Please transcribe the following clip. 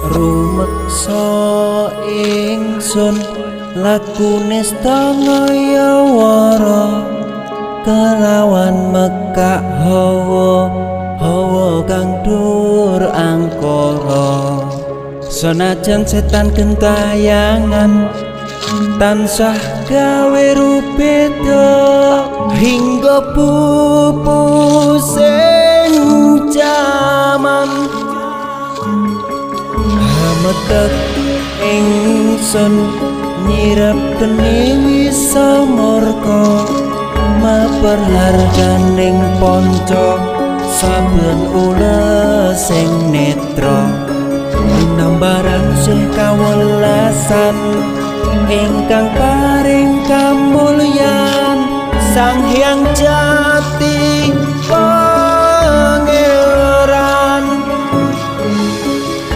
Rumeksa ingsun lakune stangayawara kelawan mekak hawa hawa kang dur angkara. Senajan setan gentayangan tansah gawe rubeda hingga pupusing jaman. Hametek ingsun nyirep geni wisa murka maperharganing panca saben ulesing netra linambaran sih kawelasan ingkang paring kamulyan Sang Hyang Jati.